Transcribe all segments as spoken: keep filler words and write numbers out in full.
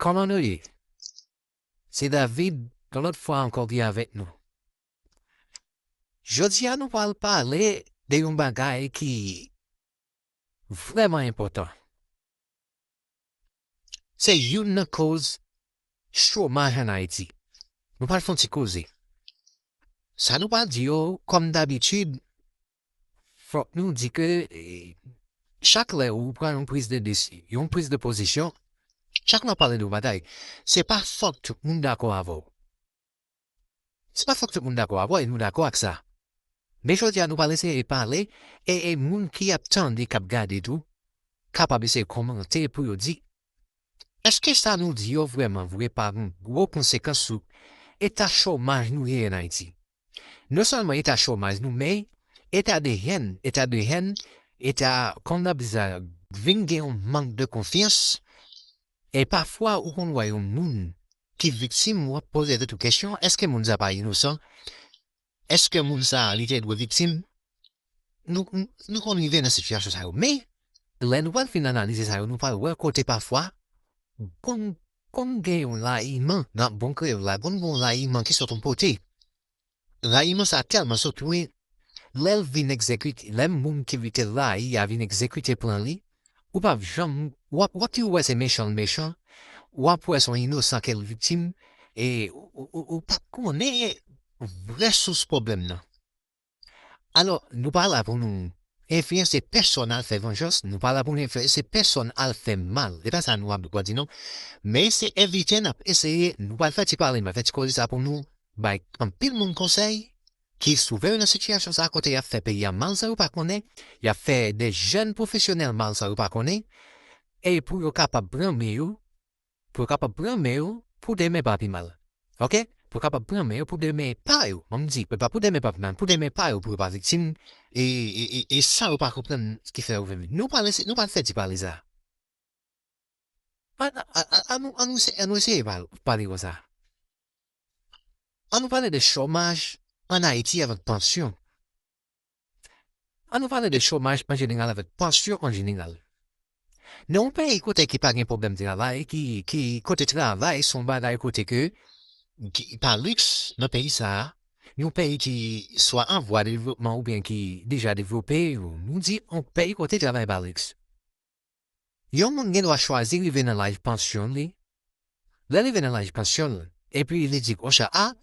Kòman nou ye? Se David, yon lòt fwa ankò ki avèk nou. Jodi a nou pral pale de yon bagay ki vrèman enpòtan. Se youn nan koz chomaj ann Ayiti. Nou pral fè yon ti koze. Sa nou pral di yo, kòm dabitid, fòk nou di ke, eh, chak lè ou pran yon priz de desi-, yon priz de pozisyon, chak lè w pale de yon bagay, se pa fòk tout moun dakò avè w. Se pa fòk tout moun dakò avè w, e nou dakò ak sa. Men jodi a, nou pral eseye pale, e, e moun ki ap tande, k ap gade tou, kapab eseye kòmante pou yo di, èske sa nou di yo vrèman vre pa gen gwo konsekans sou eta chomaj nou ye ann Ayiti? Non sèlman eta chomaj nou, men eta de hèn, eta de hèn, eta, kòm n ap di sa, vin gen yon mank de konfyans. E pafwa, ou konn wè yon moun ki viktim, w ap poze tèt ou kesyon, èske moun sa pa inosan? Èske moun sa, li te dwe viktim? Nou, nou, nou konn rive nan sitiyasyon sa yo. Men, lè nou pral fin analize sa yo, nou pral wè kote pafwa, konn, konn gen yon layiman, nan bon kreyòl la, konn gen yon layiman ki sot yon kote. Rayiman sa tèlman sot wi, lè l vin egzekite, lè moun ki li te rayi a vin egzekite plan li, ou p ap janm, w ap, w ap toujou wè se mechan l mechan, w ap wè se yon inosan ke l viktim, e ou, ou, ou, ou p ap konnen vrè sous pwoblèm nan. Alò, nou pa la pou nou enfliyanse pèsonn al fè vanjans, nou pa la pou nou enfliyanse pèsonn al fè mal. Se pa sa nou ap di non. Men se evite n ap eseye, nou pral fè ti pale, n ap fè ti koze sa pou nou bay anpil moun konsèy ki twouve yo nan sitiyasyon sa a kote y ap fè peyi a mal san yo pa konnen, y ap fè de jèn pwofesyonèl mal san yo pa konnen, e pou yo kapab pran men yo, pou yo kapab pran men yo, pou demen pa pi mal. Oke? Pou yo kapab pran men yo, pou demen pa yo. Ban m di, pa pou demen pa pi mal, pou demen pa yo, pou yo pa viktim, e, e, e, e sa yo pa konprann ki fè yo vin. Nou pral ese-, nou pral fè ti pale sa. An, an, an, an nou, an nou se-, an nou eseye pale, pale konsa. An nou pale de chomaj ann Ayiti avèk pansyon. An nou pale de chomaj an jeneral avèk pansyon an jeneral. Nan yon peyi kote ki pa gen pwoblèm travay, ki, ki kote travay se yon bagay kote ke, ki pa liks nan peyi sa a, yon peyi ki swa an vwa de devlopman oubyen ki deja devlope, nou di yon peyi kote travay pa liks. Yon moun gen dwa chwazi rive nan laj pansyon li. Lè l rive nan laj pansyon l, epi li di, Ocha, a,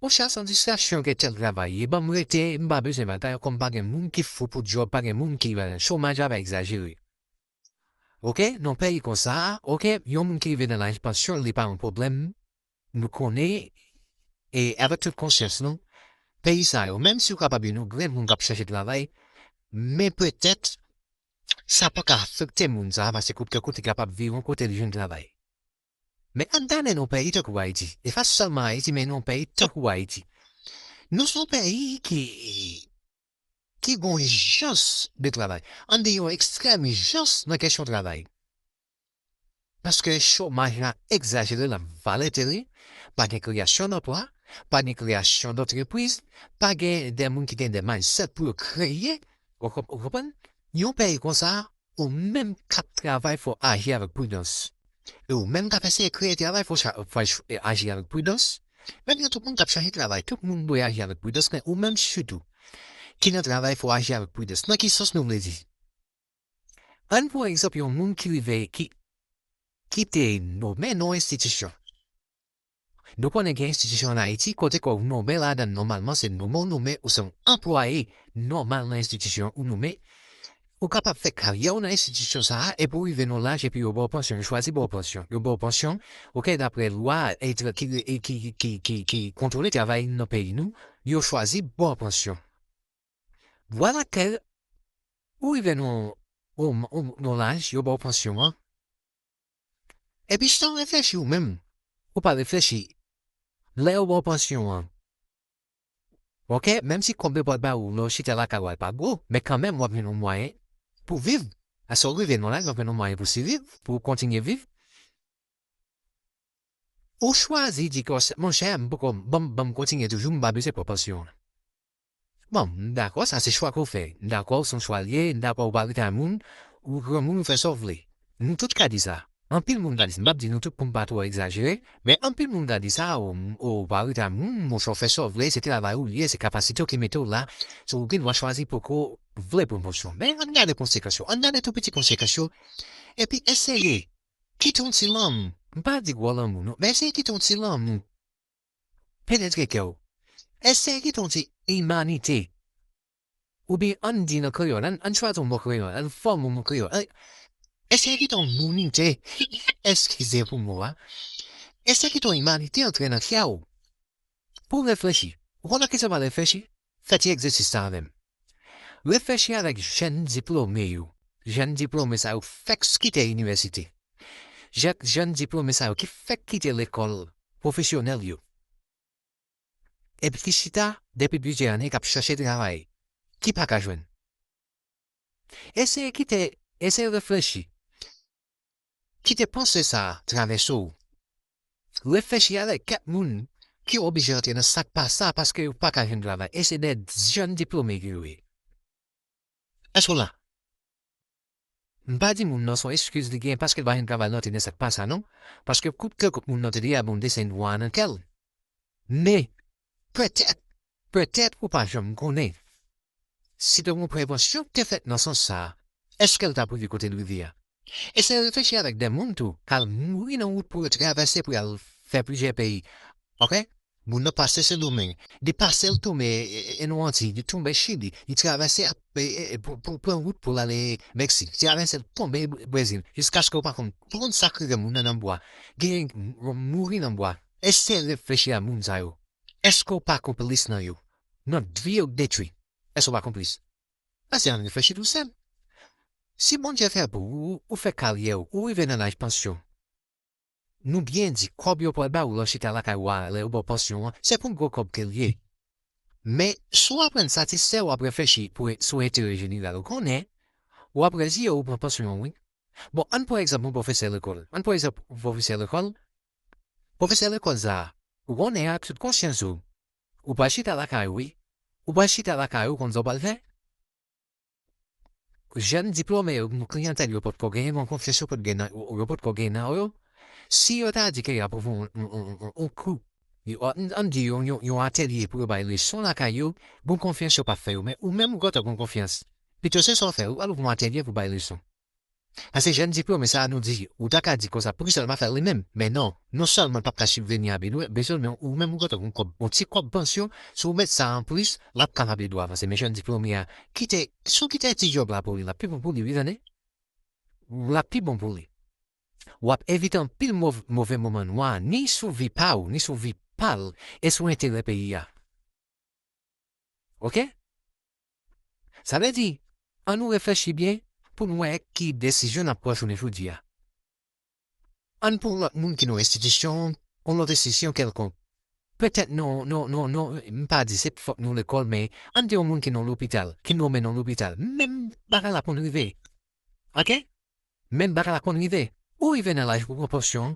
Ocha, se yon distraksyon ke tèl travay ye, ban m rete, m pa bezwen batay, kòm pa gen moun ki fou pou djòb, pa gen moun ki, euh, chomaj la pa egzajere. Oke, nan peyi konsa, oke, yon moun ki rive nan laj pansyon l, li pa yon pwoblèm, nou konnen, e avèk tout konsyans nou, peyi sa yo, menm si yo kapab gen yon grenn moun k ap chèche travay, men petèt, sa pa ka afekte moun sa a, paske kote, kote li kapab viv, yon kote li jwenn travay. Men ann gade nan yon peyi tankou Ayiti, e pa sèlman Ayiti, men nan yon peyi tankou Ayiti, nou se yon peyi ki, ki gen yon ijans de travay. Ann di yon ekstrèm ijans nan kesyon travay. Paske chomaj la egzajere nan valè teren, pa gen kreyasyon danplwa, pa gen kreyasyon dantrepriz, pa gen de moun ki gen de mindset pou yo kreye, ou konp-, ou konprann? Yon peyi konsa, ou menm k ap travay fò aji avèk pridans. E ou menm k ap eseye kreye travay fò cha-, fò ch-, aji avèk pridans. Menm jan tout moun k ap chache travay, tout moun dwe aji avèk pridans, men ou menm sitou ki nan travay fò aji avèk pridans. Nan ki sans nou vle di? Ann pran egzanp yon moun ki rive, ki, ki te nonmen nan yon enstitisyon. Nou konnen gen enstitisyon ann Ayiti, kote ke w nonmen ladan, nòmalman se nonmen w nonmen, ou se yon anplwaye nòmal nan enstitisyon ou nonmen. Ou kapab fè karyè w nan enstitisyon sa a, epi w rive nan laj, epi yo ba w pansyon, yo chwazi ba w pansyon. Yo ba w pansyon, oke, daprè lwa, e, ki, e, ki, ki, ki, ki kontwole travay nan peyi nou, yo chwazi ba w pansyon. Vwala ke ou rive nan, nan, nan laj, yo ba w pansyon an. Epi san w reflechi ou menm, ou pa reflechi. Lè yo ba w pansyon an, oke, menm si kòb yo pral ba ou lè w chita lakay ou a pa gwo, men kanmenm w ap jwenn yon mwayen pou viv. Paske w rive nan laj, w ap jwenn yon mwayen pou siviv, pou w kontinye viv. Ou chwazi di ke, monchè, m poko, ban m, ban m kontinye toujou, m pa bezwen pran pansyon an. Bon, m dakò, sa se chwa ke w fè. M dakò, se yon chwa l ye, m dakò, ou pa rete ak moun, ou granmoun, ou fè sa w vle. Nou tout ka di sa. Anpil moun ka di sa, m p ap di nou tout pou m pa twò egzajere, men anpil moun ka di sa, o, o, pa rete a moun, monchè, w fè sa w vle, se travay ou l ye, se kapasite w ki mete w la, so ou gen dwa chwazi pou ke w vle pwomosyon. Men ann gade konsekans yo, ann gade tou piti konsekans yo, epi eseye kite yon ti lanmou, m pa di gwo lanmou non, men eseye kite yon ti lanmou. Penetre kè w. Eseye kite yon ti imanite. Oubyen ann di nan kreyòl, ann, ann chwazi yon mo kreyòl, ann fòme yon mo kreyòl. Ann, eseye kite yon mounite, eskize pou mo a, eseye kite yon imanite antre nan kè w. Pou w reflechi. Ou konn nan kisa w pral reflechi? Fè ti egzèsis sa avè m. Reflechi avèk jèn diplome yo. Jèn diplome sa yo fèk kite inivèsite. Jèn, jèn diplome sa yo ki fèk kite lekòl pwofesyonèl yo. Epi ki chita depi plizyè ane k ap chache travay, ki pa ka jwenn. Eseye kite, eseye reflechi. Kite panse sa a travèse w. Reflechi avèk kèk moun ki oblije antre nan sa k pa sa paske yo pa ka jwenn travay. E se de jèn diplome yo ye. Èske w la? M pa di moun nan se yon eskiz li gen paske l pa jwenn travay nan te de sa k pa sa non. Paske kout kè kout moun nan te de a bon desen dwa nan kè l. Men, petèt, petèt ou pa janm konnen. Si te gen yon prevansyon ki te fèt nan sans sa a, èske l t ap rive kote l rive a? Eseye reflechi avèk de moun tou k al mouri nan wout pou yo travèse pou y al fè plizyè peyi. Oke? Moun nan pase Sendomeng, li pase l tonbe e, e, e nan Antiy, li tonbe Chili, li travèse ap, e, e, e, pou, pou pran wout pou l ale Meksik, li travèse l tonbe Brezil, jiskaske w pa konn, pa konn sa k rive moun nan nan bwa. Gen moun mouri nan bwa. Eseye reflechi a moun sa yo. Èske w pa konplis nan yo? Nan vi yo k detwi. Èske w pa konplis? Ase ann reflechi tou sèl. Si Bondye fè pou ou, ou fè karyè w, ou rive nan laj pansyon, nou byen di, kòb yo pral ba ou lè w chita lakay ou a, lè yo ba w pansyon an, se pou gwo kòb ke l ye. Men, si w aprann satisfè w ap reflechi pou, sou enterè jeneral, ou konnen, w ap reziye w pran pansyon an, wi. Bon, ann pran egzanp yon pwofesè lekòl. Ann pran egzanp yon pwofesè lekòl. Pwofesè lekòl sa a, ou konnen ak tout konsyans ou, ou pral chita lakay ou, wi. Ou pral chita lakay ou, konn sa w pral fè? Jèn diplome yo, kliyantèl yo potko genyen, bon konfyans yo pot gen nan, yo potko gen nan yo. Si yo ta di ke y ap ouvri yon, yon, yon, yon, yon kou, yo, ann, ann di yon, yon, yon atelye pou yo bay leson lakay yo, bon konfyans yo p ap fè yo. Men ou menm ou gentan gon konfyans. Pito se sa w fè, ou al ouvri yon atelye pou bay leson. Paske jèn diplome sa a nou di, ou ta ka di konsa, poukisa l pa fè l li menm? Men non, non sèlman l p ap ka sibveni a bezwen, bezwen, men ou menm ou gentan gon kòb, gon ti kòb pansyon, si w met sa anplis, l ap kapab ede w avanse. Men jèn diplome a, kite, si w kite ti djòb la pou li, l ap pi bon pou li, wi, tande. L ap pi bon pou li. W ap evite anpil mov-, move moman nwa, ni sou vi pa w, ni sou vi pa l, e sou enterè peyi a. Oke? Sa vle di, ann nou reflechi byen pou n wè ki desizyon n ap pran jounen jodi a. Ann pran yon lòt moun ki nan yon enstitisyon, yon lòt enstitisyon kèlkonk. Petèt nan, nan, nan, nan, m pa di se fòt nan lekòl, men ann di yon moun ki nan lopital, ki nonmen nan lopital. Menm bagay la konn rive. Oke? Menm bagay la konn rive. Ou rive nan laj pou pran pansyon.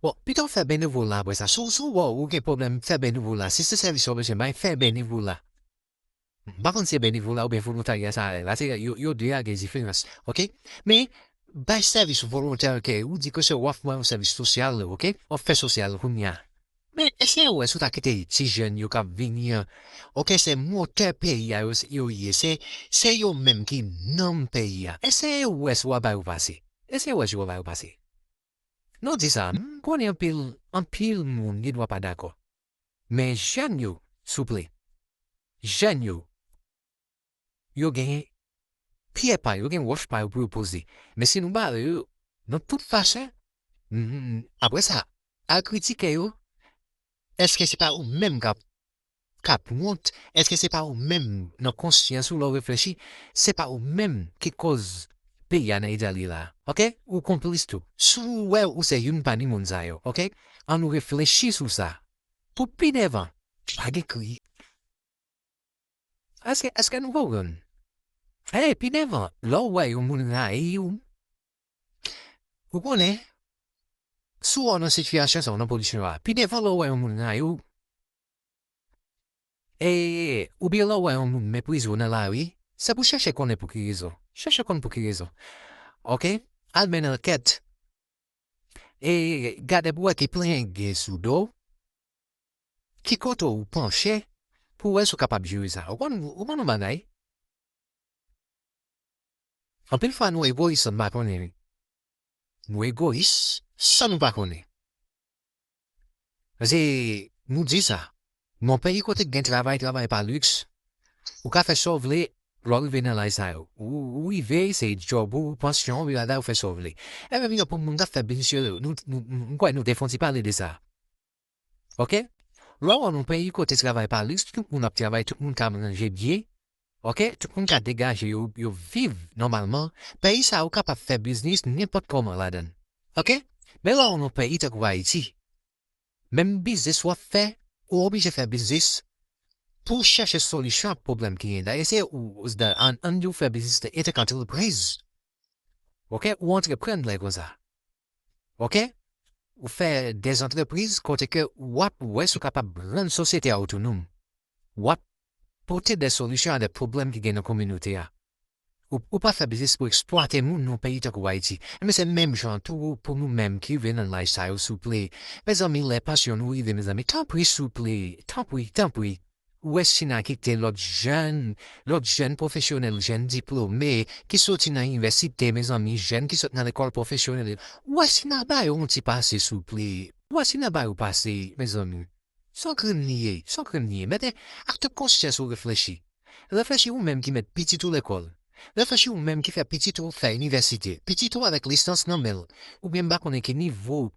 Bon, pito w fè benevola apre sa. Si w, si w wè w gen pwoblèm fè benevola, si se sèvis ou bezwen bay, fè benevola. M pa konn si se benevola oubyen volontarya sa a, la se yo, yo de a gen diferans, oke? Men, bay sèvis volontè ke ou di ke se w ap bay yon sèvis sosyal, oke? W ap fè sosyal kounye a. Men eseye wè si w ta kite ti jèn yo k ap vini an. Oke, se motè peyi a yo, yo ye. Se, se yo menm ki nanm peyi a. Eseye wè si w ap ba yo pase. Eseye wè si w ap ba yo pase. Nou di sa, m konnen anpil, anpil moun gen dwa pa dakò. Men jèn yo, souple. Jèn yo, yo gen pye pa yo, gen wòch pa yo pou yo poze. Men si nou bare yo, nan tout fason, mm, apre sa, al kritike yo, èske se pa ou menm k ap, k ap wont? Èske se pa ou menm nan konsyans ou lè w reflechi? Se pa ou menm ki koz peyi a nan eta li la. Oke? Ou konplis tou. Si w wè ou se youn pami moun sa yo, oke? Ann nou reflechi sou sa. Pou pi devan, pa gen kri. Èske, èske nou konprann? Hey, pi devan, lè w wè yon moun rayi w, ou konnen, si w nan sitiyasyon sa, w nan pozisyon a, pi devan lè w wè yon moun rayi w, e, oubyen lè w wè yon moun meprize w nan lari, se pou chèche konnen pou ki rezon. Chèche konn pou ki rezon. Oke? Al mennen ankèt. E gade pou wè ki plen gen sou do w, ki kote w panche, pou wè si w kapab jere sa. Ou konn, ou konn yon bagay? Anpil fwa nou egoyis san n pa konnen li. Nou egoyis san nou pa konnen. Paske nou di sa, nan yon peyi kote k gen travay, travay pa liks, ou ka fè sa w vle, lè w rive nan laj sa yo. Ou, ou rive, se djòb ou, pansyon, ou, ou fè sa w vle. E menm jan pou moun k ap fè biznis yo, nou, nou, nou, m kwè nou te fè yon ti pale de sa. Oke? Lè w nan yon peyi kote travay pa liks, tout moun ap travay, tout moun ka manje byen, oke? Tout moun ka degaje yo, yo viv nòmalman, peyi sa yo kapab fè biznis nenpòt kòman ladan l. Oke? Men lè w nan yon peyi tankou Ayiti, menm biznis w ap fè, ou oblije fè biznis pou w chèche solisyon ak pwoblèm ki gen. Dayè, se ou, ou, ann, ann di w fè biznis antanke antrepriz. Oke? Ou antreprann lè konsa. Oke? Ou fè de antrepriz kote ke w ap wè si w kapab rann sosyete a otonom. W ap pote de solisyon a de pwoblèm ki gen nan kominote a. Ou, ou pa fè biznis pou eksplwate moun nan peyi tankou Ayiti. Ebyen, se menm jan tou pou nou menm ki rive nan laj sa yo, souple. Mezanmi, lè pansyon nou rive, mezanmi, tanpri, souple, tanpri, tanpri. Ou wè si n a kite lòt jèn, lòt jèn pwofesyonèl, jèn diplome, ki soti nan inivèsite, mezanmi, jèn ki sot nan lekòl pwofesyonèl. Ou wè si n a ba yo yon ti pase, souple. Ou wè si n a ba yo pase, mezanmi. Se yon krim li ye, se yon krim li ye. Mete ak tout konsyans ou reflechi. Reflechi ou menm ki met pitit ou lekòl. Reflechi ou menm ki fè pitit ou fè inivèsite. Pitit ou avèk lisans nan men l. Oubyen m pa konnen ki nivo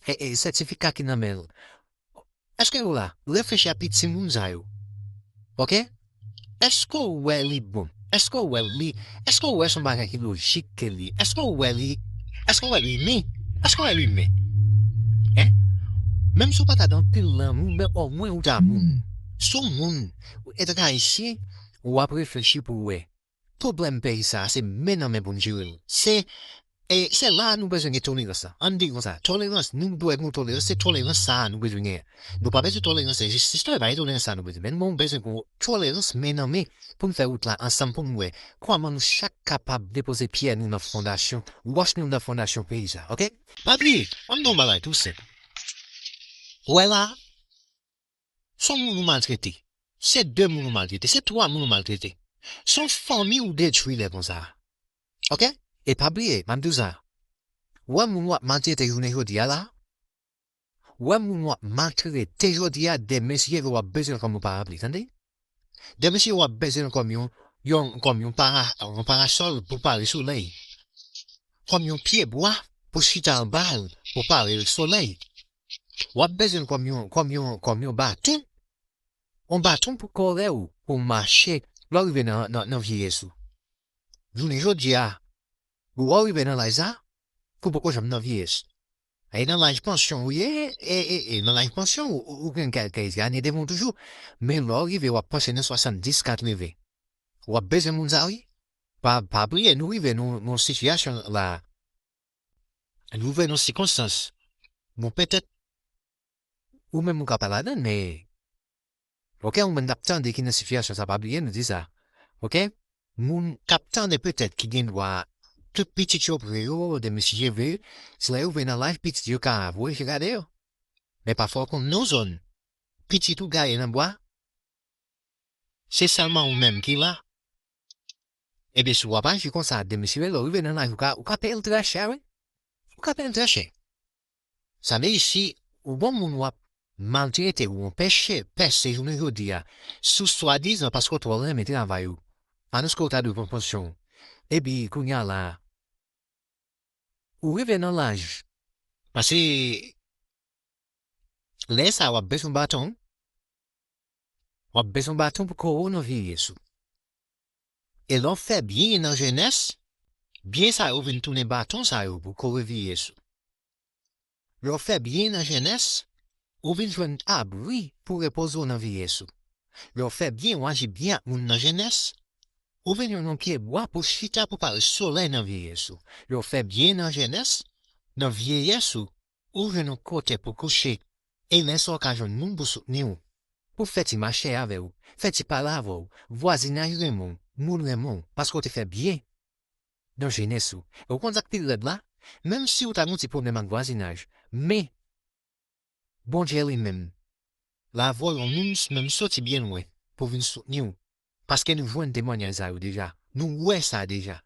e, e, sètifika ki nan men l. Èske ou la? Reflechi a pitit moun sa yo. Oke? Èske ou wè li bon? Èske ou wè li? Èske ou wè se yon bagay ki lojik ke li? Èske ou wè li? Èske ou wè li imen? Èske ou wè li imen? Hein? Menm si ou pa ta gen anpil lanmou, men omwen ou ta moun. Si w moun, ou etranje, w ap reflechi pou w wè. Pwoblèm peyi sa a, se men nan men pou n jere l. Se, e, se la a nou bezwen gen tolerans lan. Ann di konsa, tolerans, nou dwe gen tolerans, se tolerans sa a nou bezwen gen. Nou pa bezwen tolerans enjistis lan, e pa gen tolerans sa a nou bezwen. Men nou bezwen gen tolerans men nan men pou n fè wout la ansanm, pou n wè kòman nou chak kapab depoze pyè nou nan fondasyon, wòch nou nan fondasyon peyi sa a, oke? Pa bliye, ann di yon bagay tou senp. Ou wè la, se yon moun ou maltrete. Se de moun ou maltrete. Se twa moun ou maltrete. Se yon fanmi ou detwi lè konsa. Oke? E pa bliye, m ap di w sa. Ou wè moun w ap maltrete jounen jodi a la? Ou wè moun w ap maltrete jodi a, demen si Dye vle w ap bezwen l kòm yon parapli, tande? Demen si w ap bezwen l kòm yon, yon, kòm yon para, yon parasòl pou pare solèy. Kòm yon pyebwa pou chita anba l pou pare solèy. W ap bezwen l kòm yon, kòm yon, kòm yon baton. Yon baton pou kore w, pou w mache, lè w rive nan, nan, nan vyeyès ou. Jounen jodi a, lè w rive nan laj sa, ou poko janm nan vyeyès. E nan laj pansyon ou ye, e, e, e nan laj pansyon ou, ou, ou gen kèk ane devan w toujou. Men lè w rive, w ap panse nan swasanndis, katreven. W ap bezwen moun sa, wi. Pa, pa bliye, nou rive nan, nan sitiyasyon la. Nou rive nan sikonstans. Bon, petèt, ou menm ou ka pa ladan l, men, oke, yon moun k ap tande ki nan sitiyasyon sa, pa bliye, nou di sa. Oke? Moun k ap tande petèt ki gen dwa tout pitit yo pre yo, demen si Dye vle, se lè yo rive nan laj pitit yo ka voye je gade yo. Men pafwa w konn nan zòn, pitit ou gaye nan bwa, se sèlman ou menm ki la. Ebyen, si w ap aji konsa, demen si Dye vle, lè w rive nan laj, ou ka, ou ka peye l trè chè, wi. Ou ka peye l trè chè. Sa vle di si ou gon moun w ap maltrete ou anpeche pèse jounen jodi a, sou swadizan paske w twò renmen travay ou, pandan ke w ta dwe pran pansyon w. Epi, kounye a la, ou rive nan laj. Paske lè sa a, w ap bezwen baton. W ap bezwen baton pou kore w nan vyeyès ou. E lè w fè byen nan jenès, byen sa yo vin tounen baton sa yo pou kore vyeyès ou. Lè w fè byen nan jenès, ou vin jwenn abri pou repoze w nan vyeyès ou. Lè w fè byen, w aji byen ak moun nan jenès, ou vin jwenn yon pyebwa pou chita pou pare solèy nan vyeyès ou. Lè w fè byen nan jenès, nan vyeyès ou, ou jwenn yon kote pou kouche, e lè sa w ka jwenn moun pou soutni w, pou fè ti mache avè w, fè ti pale avè w, vwazinaj renmen w, moun renmen w, paske w te fè byen nan jenès ou. E w konn sa k pi rèd la? Menm si w ta gen yon ti pwoblèm ak vwazinaj, men Bondye li menm, l a voye yon moun menm soti byen lwen pou vin soutni w, paske nou jwenn temwayaj sa yo deja, nou wè sa deja.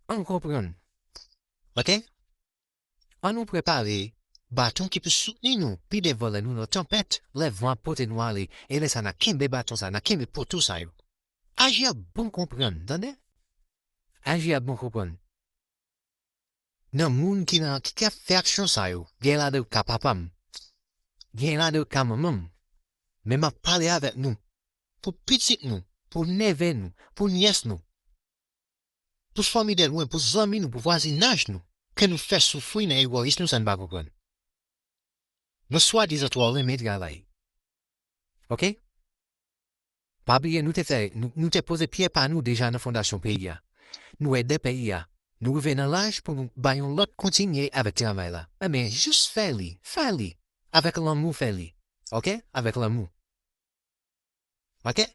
Ann konprann. Oke? Ann nou prepare baton ki pou soutni nou pi devan lè nou nan tanpèt, lè van ap pote nou ale, e lè sa n a kenbe baton sa, n a kenbe poto sa yo. Aji ap bon konprann, tande? Aji ap bon konprann. Nan moun ki nan, ki ap fè aksyon sa yo, gen ladan yo ka papa m, gen ladan yo ka manman m. Men m ap pale avèk nou, pou pitit nou, pou neve nou, pou nyès nou, pou fanmi de lwen, pou zanmi nou, pou vwazinaj nou, ke nou fè soufri nan egoyis nou, sa n pa konprann. Nan swadizan twò renmen travay. Oke? Pa bliye, nou te fè, nou, nou te poze pyè pa nou deja nan fondasyon peyi a. Nou ede peyi a. Nou rive nan laj pou nou bay yon lòt kontinye avèk travay la. Enben, jis fè li, fè li. Avèk lanmou, fè li. Oke? Avèk lanmou. Oke?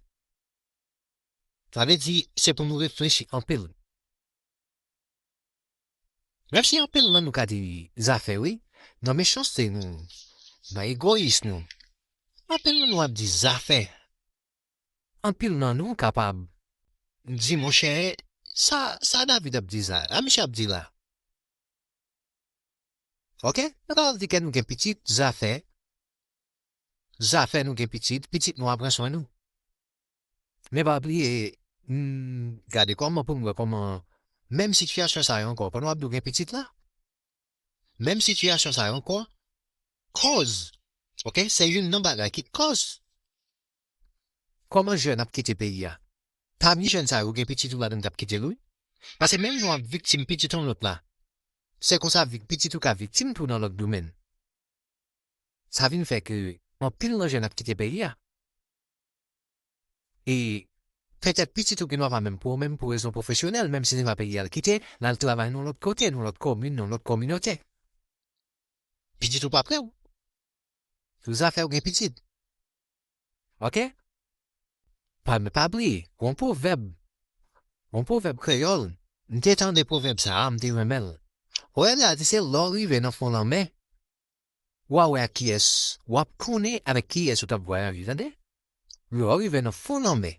Sa vle di, se pou nou reflechi anpil. Menm si anpil nan nou ka di zafè, wi, nan mechanste nou, nan egoyis nou, anpil nan nou ap di zafè. Anpil nan nou kapab di, monchè, sa, sa David ap di la, sa misye ap di la. Oke? Nou kapab di ke nou gen pitit, zafè, zafè nou gen pitit, pitit nou ap pran swen nou. Men pa bliye, hmm, gade kòman pou n wè kòman menm sitiyasyon sa yo ankò, pandan w ap di w gen pitit la, menm sitiyasyon sa yo ankò, kòz, oke, se youn nan bagay ki kòz. Kòman jèn ap kite peyi a? Pami jèn sa yo, gen pitit ou ladan k ap kite l, wi. Paske menm jan w ap viktim pitit yon lòt la, se konsa vik-, pitit ou ka viktim tou nan lòt domèn. Sa vin fè ke anpil nan jèn ap kite peyi a. E petèt pitit ou gen dwa pa menm pou ou menm, pou rezon pwofesyonèl, menm si se pa peyi a l kite, l al travay nan lòt kote, nan lòt komin, nan lòt kominote. Pitit ou pa prè w. Sou zafè w gen pitit. Oke? Pa, pa bliye, gon pwovèb. Gon pwovèb kreyòl. M te tande pwovèb sa a, m te renmen l. Pwovèb la di se lè w rive nan fon lanmè, w a wè ak kiyès, w ap konnen avèk kiyès ou t ap vwayaje, tande? Lè w rive nan fon lanmè,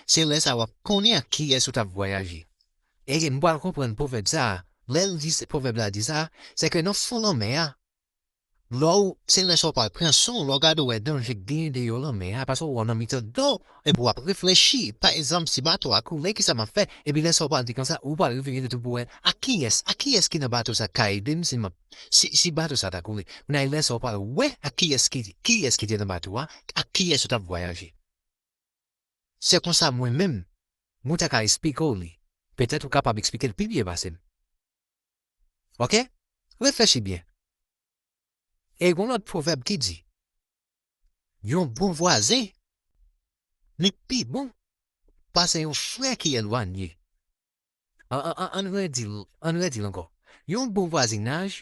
se lè sa a w ap konnen ak kiyès ou t ap vwayaje. E m pral konprann pwovèb sa a, lè l di, pwovèb la di sa, se ke nan fon lanmè a, lè w, se lè sa w pral pran son w, lè w gade w wè danje k genyen deyò lanmè a, paske w nan mitan dlo, epi w ap reflechi, pa egzanp, si bato a koule, kisa m ap fè? Epi lè sa w pral di konsa, ou pral reflechi tou pou wè, ak kiyès, ak kiyès ki nan bato sa k ka ede m si m ap, si, si bato sa ta koule? Kounye a, lè sa w pral wè ak kiyès ki, kiyès ki te nan bato a, ak kiyès ou t ap vwayaje. Se konsa mwen menm, mwen ta ka esplike w li. Petèt ou kapab esplike l pi byen pase m. Oke? Reflechi byen. E gon lòt pwovèb ki di, yon bon vwazen, li pi bon pase yon frè ki elwanye. An, an, an, ann redi l, ann redi l ankò. Yon bon vwazinaj,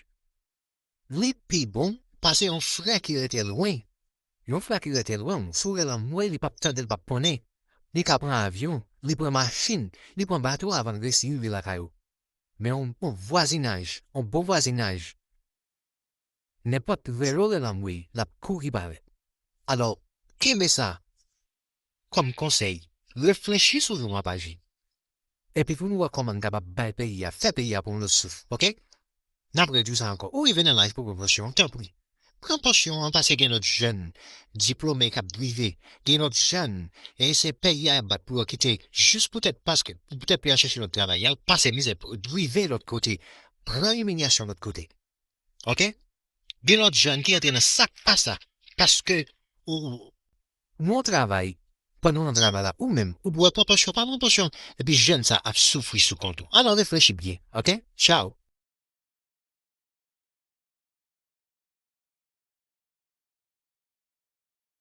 li pi bon pase yon frè ki rete lwen. Yon frè ki rete lwen, si w rele l anmwey, li p ap tande, li p ap konnen. Li ka pran avyon, li pran machin, li pran bato avan l resi rive lakay ou. Men yon bon vwazinaj, yon bon vwazinaj, nenpòt rele w anmwey, l ap kouri parèt. Alò, kenbe sa kòm konsèy, reflechi sou jan w ap aji. Epi pou nou wè kòman n kapab bay peyi a, fè peyi a pran yon lòt souf, oke? N ap redi w sa ankò. Ou rive nan laj pou pran pansyon an, tanpri. Pran pansyon an paske gen lòt jèn diplome k ap drive. Gen lòt jèn, e se peyi a y ap bat pou yo kite, jis poutèt paske, poutèt pou y al chèche lòt travay, y al pase mizè, pou drive lòt kote, pran imilyasyon lòt kote. Oke? Gen lòt jèn ki antre nan sa k pa sa, paske ou, ou nan travay, pandan w nan travay la, ou menm, ou dwe pran pansyon, pa pran pansyon, epi jèn sa ap soufri sou kont ou. Alò reflechi byen, oke? Tchaw!